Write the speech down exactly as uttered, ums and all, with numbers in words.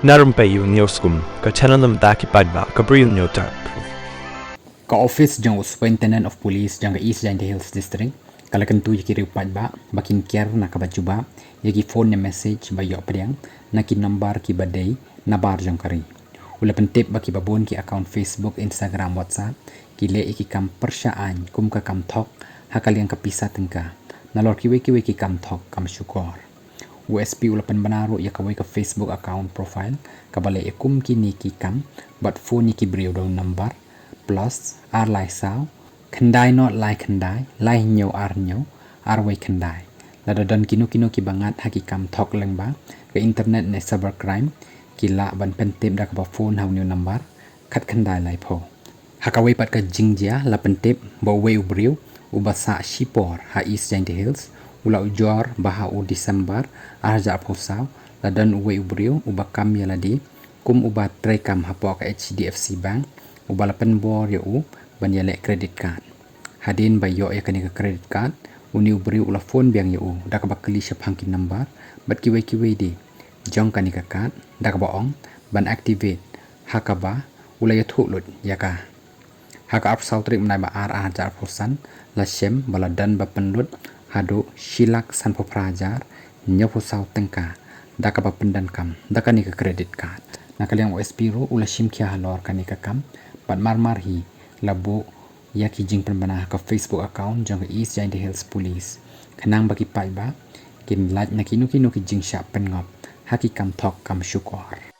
Na rympei ïa u News Kum, ka channel na bynta ki paidbah ka Bri u News Tap. Ka office jong u Superintendent of Police jong ka East Jaintia Hills District ka la kyntu ïa ki riew paidbah ba kin kiar na kaba jubab ïa ki phone ne message ba ïoh pdiang na ki nombar kiba dei nabar jong ka ri. U la pyntip ba kiba bun ki account Facebook, Instagram, WhatsApp ki leh ïa ki kam pyrshah aiñ kum ka kam thok ha ka liang ka pisa tyngka. Nalor kiwei kiwei ki kam thok kam shukor. U S P u la pynbna ruh ïa kawei ka Facebook account profile kaba leh ïa kum kine ki kam bad phone ïa ki briew da u number plus ar lai saw khyndai nod lai khyndai lai hynñiew ar hynñiew ar wei khyndai. Lada don kino kino kiba ngat ha ki kam thok lyngba ka internet ne cyber crime ki lah ban pyntip da kaba phone ha une u number khat khyndai lai phew. Ha kawei pat ka jingjia la pyntip ba uwei u briew uba sah shipor ha East Jaintia Hills u la ujor ba ha u December ar hajar arphew saw la don uwei u briew uba kam ïa lade kum uba treikam hapoh ka H D F C Bank uba la pynbor ïa u ban ïaleh credit card. Hadien ba ïoh ïa kane ka credit card, une u briew u la phone biang ïa u da kaba kylli shaphang ki number bad kiwei kiwei de jong kane ka card da kaba ong ban activate ha kaba u la ïathuh lut ïa ka. Ha ka arphew saw tarik mynai ba ar ar hajar arphew san la shem ba la don ba pynlut haduh shi lak sanphew phra hajar hynñiewphew saw tyngka da kaba pyndonkam da kane ka credit card. Na ka liang u S P ruh u la shim khia halor kane ka kam bad mar mar hi la buh ïa ki jingpynbna ha ka Facebook account jong ka East Jaintia Hills Police khnang ba ki paidbah kin lait na kino kino ki jingshah pynngop ha ki kam thok kam shukor.